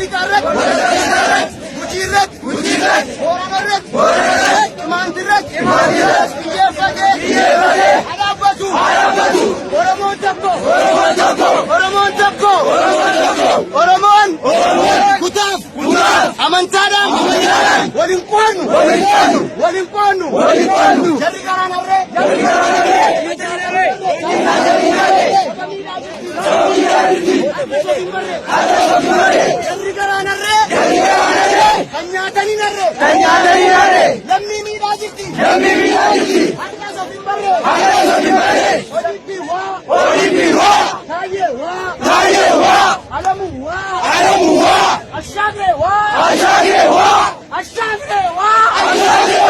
Lixaa irratti, Gujii irratti, Boorana irratti, Qimaanti irratti xiyyeeffatee haa dhaabbatu. Oromoon tokko, Oromoon tokko, Oromoon kutaaf amantaadhaan waliin qoodnu, waliin qoodnu. Jarri garaan harree, jarri garaan harree, kan nyaatanii harree, Kan nyaatanii harree. Lammii miidhaa jirti. Lammii miidhaa jirti. Harkaas of hin barree. Harkaas of hin barree. ODP waa. ODP waa. Taayyee waa. Taayyee waa. Alamuu waa. Alamuu waa. Ashaagiree waa. Ashaagiree waa. Ashaagiree waa. Ashaagiree.